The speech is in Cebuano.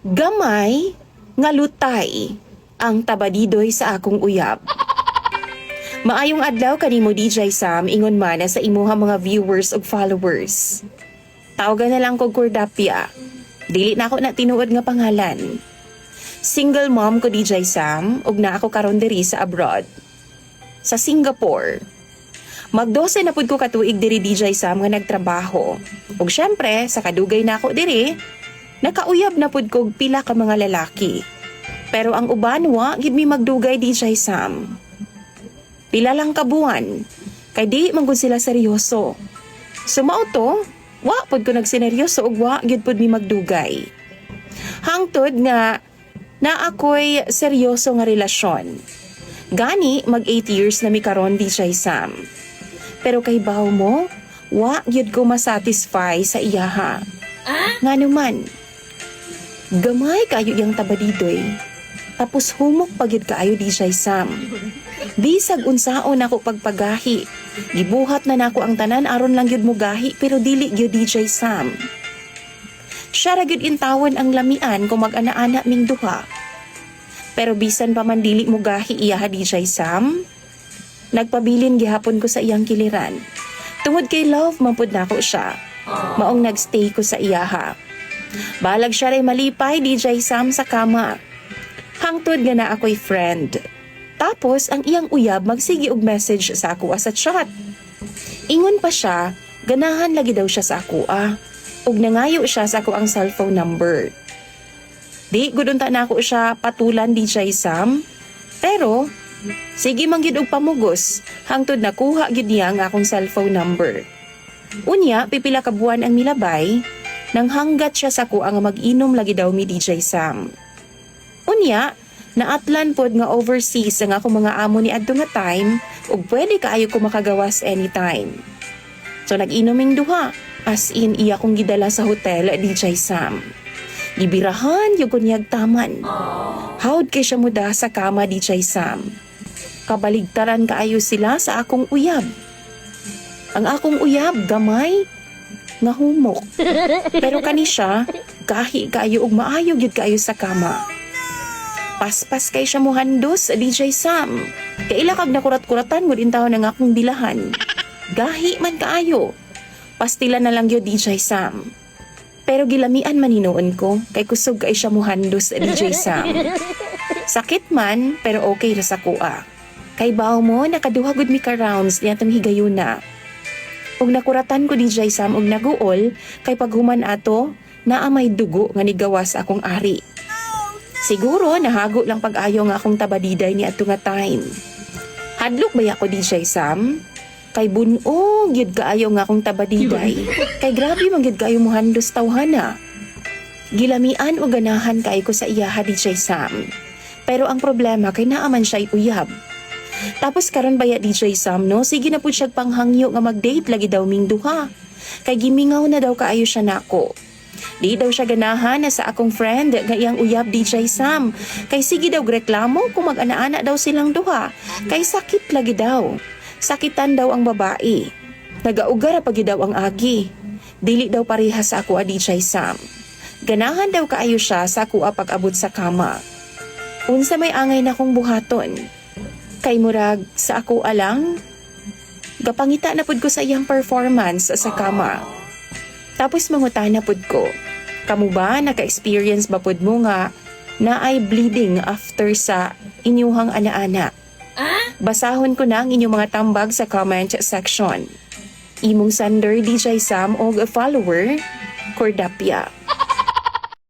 Gamay nga lutay ang tabadidoy sa akong uyab. Maayong adlaw kanimo, DJ Sam, ingon man sa imuha mga viewers ug followers. Tawagan na lang ko Cordapia. Dili na ako na tinuod nga pangalan. Single mom ko, DJ Sam, ug naa ako karon diri sa abroad. Sa Singapore. Mag-12 na pud ko katuig diri, DJ Sam, nga nagtrabaho. Ug syempre, sa kadugay na ako diri, nakauyab na pud kog pila ka mga lalaki. Pero ang uban, wa gid mi magdugay, DJ Sam. Pila lang ka buwan. Kay di man gud sila seryoso. So mao to, wa pud ko nagsineryoso ug wa gyud pud mi magdugay. Hangtod nga na ako'y seryoso nga relasyon. Gani mag 8 years na mi karon, DJ Sam. Pero kay baw mo, wa gyud ko masatisfy sa iyaha. Ngano man, gamay kayo iyang tabadidoy. Tapos humok pa gyud kaayo, DJ Sam. Bisag unsaon ako pagpagahi. Gibuhat na nako ang tanan aron lang gyud mugahi, pero dili gyud, DJ Sam. Siya ra gyud intawon ang lamian kung mag-ana-ana ming duha. Pero bisan pa man dili mugahi iyaha, DJ Sam, nagpabilin gihapon ko sa iyang kiliran. Tungod kay love man pud nako siya. Maong nagstay ko sa iyaha. Balag siya ray malipay, DJ Sam, sa kama. Hangtod nga naa ako'y friend. Tapos ang iyang uyab magsige og message sa ako sa chat. Ingon pa siya, ganahan lagi daw siya sa ako ah. Ug nangayo siya sa ako ang cellphone number. Di gud unta na ako siya patulan, DJ Sam. Pero sige man gyud og pamugos hangtod nakuha gyud niya ang akong cellphone number. Unya, pipila ka buwan ang milabay, nang hanggat siya sa ako ang mag-inom lagi daw mi, DJ Sam. Unya, naatlan pod nga overseas ang ako mga amo ni adto nga time ug pwede kaayo ko makagawas anytime. So nag-inom ming duha, as in iya kong gidala sa hotel, DJ Sam. Gibirahan yung kunyag taman. Hawd kay siya muda sa kama, DJ Sam. Kabaligtaran kaayo sila sa akong uyab. Ang akong uyab gamay nga humok. Pero kani siya, gahi kaayo ug maayo gyud kaayo sa kama. Paspas kay siya muhandos, DJ Sam. Kaila kag nakurat-kuratan gud intawon ang akong dilahan. Gahi man kaayo. Pastila na lang gyud, DJ Sam. Pero gilamian man hinuon ko kay kusog kay siya muhandos, DJ Sam. Sakit man, pero okay ra sa kuha. Kay baw mo, nakaduha gud mi ka rounds niya tong higayuna. Ug nakuratan ko, DJ Sam, og naguol kay paghuman ato naa may dugo nga nigawas sa akong ari. Siguro nahago lang pag-ayo nga akong tabadiday ni adto nga time. Hadlok ba ako, DJ Sam? Kay bunog gyud kaayo nga akong tabadiday. Kay grabe man gyud kaayo muhandos tawhana. Gilamian o ganahan kay ko sa iyaha, DJ Sam. Pero ang problema kay naa man siya uyab. Tapos karon baya, DJ Sam, no, sige na pud siya panghangyo nga mag-date lagi daw ming duha. Kay gimingaw na daw kaayo siya nako. Di daw siya ganahan na sa akong friend nga iyang uyab, DJ Sam. Kay sige daw reklamo kung mag-ana-ana daw silang duha. Kay sakit lagi daw. Sakitan daw ang babae. Nagaugar pa gyud daw ang agi. Dili daw pareha sa ako, DJ Sam. Ganahan daw kaayo siya sa ako pag-abot sa kama. Unsa may angay na kong buhaton? Kay murag sa ako alang, gapangita na pud ko sa iyang performance sa kama. Tapos mangutana pud ko, kamo ba, naka-experience ba pud mo nga naay bleeding after sa inyuhang ana-ana? Basahon ko na ang inyong mga tambag sa comment section. Imong sender, DJ Sam, og follower, Cordapia.